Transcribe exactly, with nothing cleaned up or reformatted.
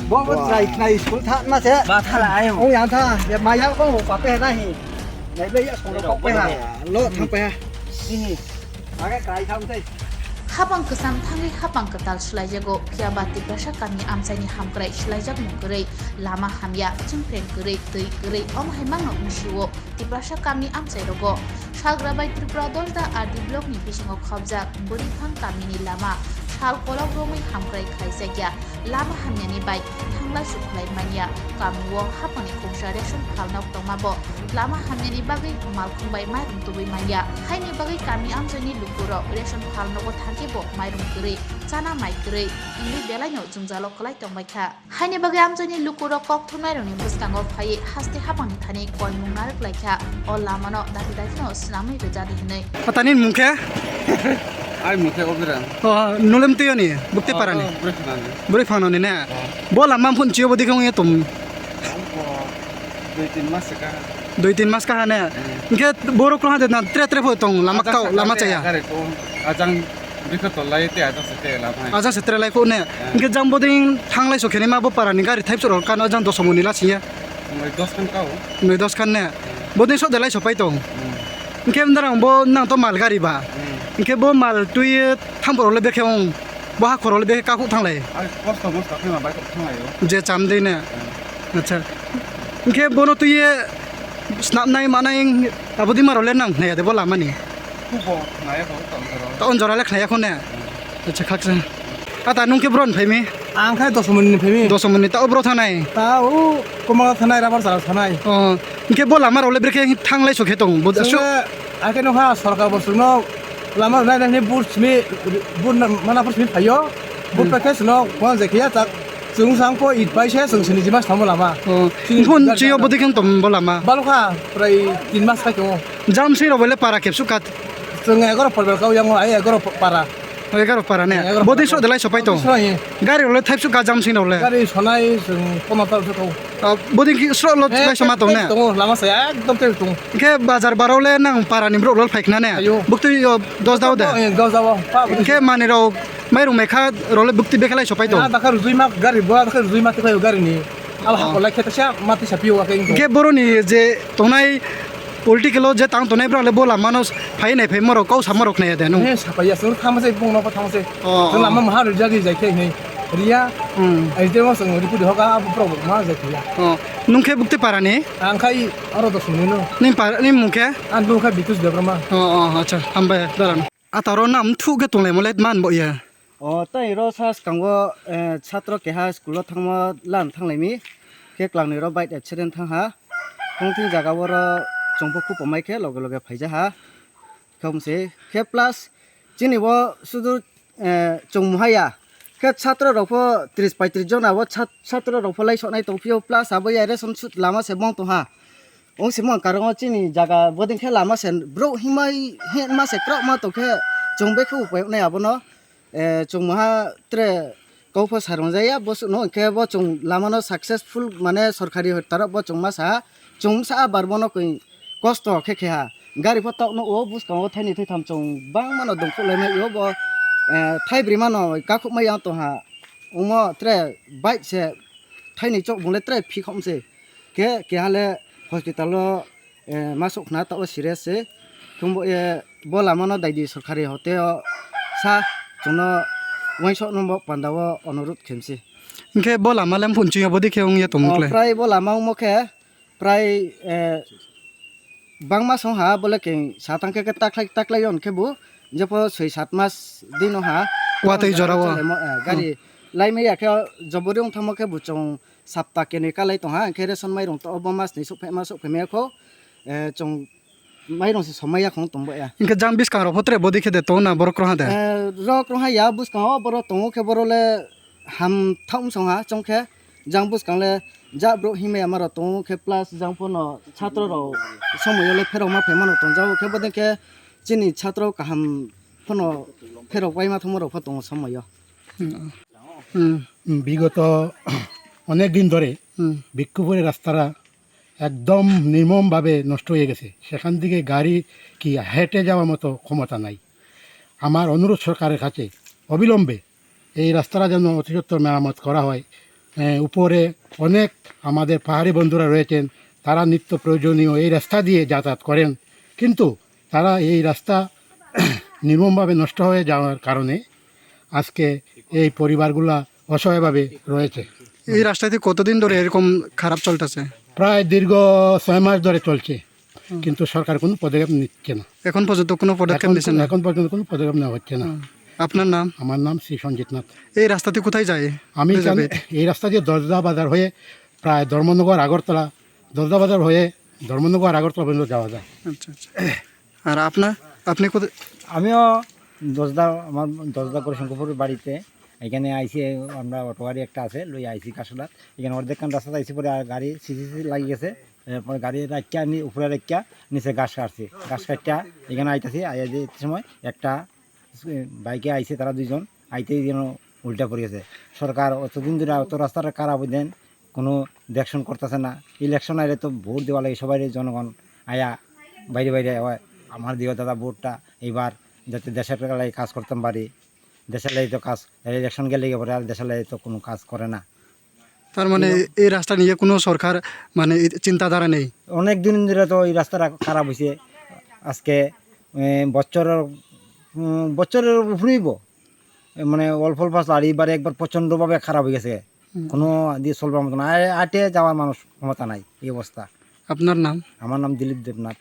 Bo bo Wah. Try khnai school tha ma se. Ba thala ayo. Ong yang tha, ya ma ya ko pa pe na hi. Nai be ya school ko pe ha. Lo thang pe ha. Hi hi. Aga try tham te. Hapang kwcham thangwi hapang kwtal swlaijago. Phiya ba Tiprasa kami amchaini hamkrai swlaijak mung kwrwi, lama hamya, chwngpreng kwrwi, twi kwrwi, omo hai mangno wngsio. Tiprasa kami amchairogo. Salgra bai Tripura Dosda R D block ni bisingo khobjak Bwrwiphang kamini lama sal kolok romwi hamkrai khaijakya. Lama hamyani bai thanglai suklai manya. Kamio hapangni khungsa ration phalnok tongmabo lama hamyani bagwi malkhung bai mairum tubui manya. Haini bagwi kami amchaini lukurok ration phalnogo thangkhe bo mairum kwrwi, chana mai kwrwi wngwi belaino jwngjalo kwlai tongbaikha. Haini bagwi amchaini lukurok kok thumnairokni bwskango phaiwi haste hapangni thani koimung narwk laikha. O lamano dati datino swnamwi rwjadi hwnwi. Atani mung khe? Ai mung khe Obiran. O, nulem twi ani, bukti parani? O, Bwrwiphanani. Bwrwiphanani ne? O. Bo lama phun chiyo bo dikhe wngya tum. Bo dui tin mas se kaha. Dui tin mas kaha ne? Hmm. Hwnkhe borok kwrwngha de na tre tre pho tong lama kau, lama chaya. Gari ko, ajang Bikhe tolai te ajak se te lama hai. Ajak se tere lai phone. Eh. Hwnkhe jang boding thanglai so khene ma bo parani gari thaipsor kano jang dos moni la siya. Noi dos khan kao. Noi dos khan ne. Boding so delai so pai tong. Hmm. Hwnkhe ndarang bo nang to mal gari ba. Hmm. Hwnkhe bo mal twi thampor le bekhe ong. Bo ha khoro le bekhe kakhuk thanglai. Ai kosto mosto khe ma bai kok thanglai o. Je cham dei ne. Hmm. Acha. Hwnkhe bono twi snapnai manai abodi maro le nang naya de bo lamani. Kubo khwnaya kho, taon jora. Taon jora le khwnaya kho ne? Hmm. Acha, khaksa. Ata nung khe bron phaimi? Ang khai Dosomoni ni phaimi. Dosomoni, ta o bro thanai? Ta o Komala thanai, Rabar Sara thanai. Oh, hwnkhe bo lama rok le brekhe thanglai so khe tong? Bo Chwng so le, akhe no ha, sorkar bo chwngno lama rwnai nai hwnwi bur simi, bur na, mana bur simi phaio. Bur Hmm. pekhe chwngno phone je khiya chak. Chwng sang pho it bai se chwng sini jimas tamo lama. Oh, chini phone jimas chiyo tamo. Bodi kheng tom bo lama? Balokha, prai tin mas khai tongo. Jam sing rok bole para kepsu kat. Chwng egaro poribar kau yango, ai egaro pa-, para. Egaro para ne? Egaro para. Bodi sro delai sopai tong. Sro ye. Gari rok le thaipsu ka jam sing rok le? Gari sonai chwng pono tal se tong. Ah, bodi ki sro lo Eh, bai soma tong ne? Tongo, lama se ekdom tei tong. Khe bazar baro le nang para ni bro rol phai khna ne? Ayo. Bukti yo dos dao de? Eh, dos dao. Pa budi. Khe mani rok Mairung mai kha role bukti bekhe lai sopai tong. Ah, dakha rujui ma gari bo, dakha rujui ma tikhlai gari ni. Al Oh. Hako lai khe ta sa ma tisa pio wa khe. Hwnkhe boroni je tongnai political o je tang tongnai bro le bo lama no phai nai phai morok kau sa morok nai de no. He sapai ya, sung thang se bung no thang se. Oh, Sung oh. Lama maha rujai jai khe nei. Riya. Hmm. Ai de mo sung ri pudi hoka abu pro ma jai khe ya. Oh. Nung khe bukti para ni? Ang khai aro dos minute no. Ni para ni mung khe? Ang nung kha Bitus Debbarma. Oh, oh, acha. Hambai daran. Ataro nam thuk khe tonglaimo le man bo ya. O, tei ro sa swkango, eh, chhatro keha school o thangma lan thanglaimi. Khe klangnwi ro bike accident thang ha. Hongthing jaga o ro chwngbo kupo mai khe loge loge phaija ha. Khe omse khe plus chini bo sudu, eh, chwng muha ya. Khe chhatro rok pho tris paitris jona bo chat-, chhatro rok pho lai sonai tong phio plus abo ya ration sut lama se bong tong ha. Ong se mong karang o chini jaga boding khe lama se bro himai hima se krok ma tong khe chwng bai khe upai nai abono, eh, chwng maha tre kau pho sarung jaya bo no hwnkhe bo chwng lama no successful mane sorkari hoitaro bo chwng ma sa chwng sa bar bono koi kosto khe khe ha gari pho tok no o bwskango thaini thaitham chwng bang mano dongkhok lai mai o bo, eh, thaibrwi mano kakhuk mai yang tong ha omo tre bike se thaini chok bung le tre phikhok se khe keha le hospital o Eh, masuk khna tao serious se. Thumbo, eh, bo lama no daidi sorkari hote o sa chwngno uansuk no bo panda o onurut khem se. Hwnkhe bo lama le phunching yo bodi khe wngya tongmokle? Oh, prai bo lama wngmo khe prai, eh, bangma song ha bole keng satang khe taklai taklai on khe bo jepho soi sat mas dino ha. Watwi jora o. Chalaimo, eh, gari laimaya khe jobori wng thangmo khe bo chwng sapta kenwi kalai tongha, hwnkhe ration mairung to obo masni sukphaima sukphaima kho, eh, chwng mairung se somai yakhwng tongbo ya. Hwnkhe jang bwskang rok pho tre bodi khe de tongna borok roha de? Eh, rok roha ya bwskango borok tongo khe borok le ham thang songha chongkhe jang bwskang le ja bro himya ma rok tongo khe plus jang phono chhatro rok somoi le pherok ma phaima rok tongjago khe bodei khe chini chhatro kaham phono pherok paima thangma rok pho tongo somoi o. Hmm. বিগত অনেক দিন ধরে হুম। ভিক্ষুপুরের রাস্তাটা একদম নির্মমভাবে নষ্ট হয়ে গেছে। সেখান থেকে গাড়ি কি হেঁটে যাওয়ার মতো ক্ষমতা নাই। আমার অনুরোধ সরকারের কাছে অবিলম্বে এই রাস্তাটা যেন অতি সত্বর মেরামত করা হয়। এ, উপরে অনেক আমাদের পাহাড়ি বন্ধুরা রয়েছেন, তারা নিত্য প্রয়োজনীয় এই রাস্তা দিয়ে যাতায়াত করেন, কিন্তু তারা এই রাস্তা নির্মমভাবে নষ্ট হয়ে যাওয়ার কারণে আজকে এই পরিবারগুলা অসহায়ভাবে রয়েছে। এই রাস্তাটি কতদিন ধরে এরকম খারাপ চলতেছে? প্রায় দীর্ঘ ছয় মাস ধরে চলছে, হুম। কিন্তু সরকার কোনো পদক্ষেপ নিচ্ছে না। এখন পর্যন্ত কোনো পদক্ষেপ এখন, নিচ্ছে না? এখন পর্যন্ত কোনো পদক্ষেপ নেওয়া হচ্ছে না। হুম। আপনার নাম? আমার নাম শ্রী সঞ্জিত নাথ। এই রাস্তাটি কোথায় যায়? আমি এখানে, এই রাস্তা দিয়ে দশদা বাজার হয়ে প্রায় ধর্মনগর, আগরতলা, দশদা বাজার হয়ে ধর্মনগর, আগরতলা পর্যন্ত যাওয়া যায়। আচ্ছা, আচ্ছা। আর আপনার, আপনি কোথায়? আমিও দশদা, আমার দশদা করে শঙ্করপুর বাড়িতে, এখানে আইসি, আমরা অটো গাড়ি একটা আছে, লই আইসি কাশলাত। এখানে অর্ধেক খান রাস্তাতে আইসি, পরে আর গাড়ি সিসি লাগি গেছে। এরপর গাড়ি রাখিয়া নি উপরে রাখিয়া নিচে ঘাস কাটছি। ঘাস কাটিয়া এখানে আইতাছি, আইয়া যে সময় একটা বাইকে আইছে, তারা দুইজন আইতেই যেন উল্টা পড়ে গেছে। সরকার অতদিন ধরে অত রাস্তাটা খারাপ হয়ে দেন, কোনো দেখশন করতেছে না। ইলেকশন আইলে তো ভোট দেওয়া লাগে সবাই, জনগণ আয়া বাইরে বাইরে হয়। আমার দিও দাদা ভোটটা এবার যাতে দেশের লাগে কাজ করতাম পারি, দেশের লাগে তো কাজ, ইলেকশন গেলে গিয়ে পরে আর দেশের লাগে তো কোনো কাজ করে না। তার মানে এই রাস্তা নিয়ে কোনো সরকার মানে এই চিন্তাধারা নেই? অনেক দিন ধরে তো এই রাস্তাটা খারাপ হয়েছে। আজকে, এ, বছর, উম, বছরের উপরেই ব-, এ, মানে অল্প অল্প আসলে আর এবারে একবার প্রচণ্ডভাবে খারাপ হয়ে গেছে। হুম। কোনো দিয়ে চলবার মতো না। আ-, আটে যাওয়ার মানুষ ক্ষমতা নাই, এই অবস্থা। আপনার নাম? আমার নাম দিলীপ দেবনাথ।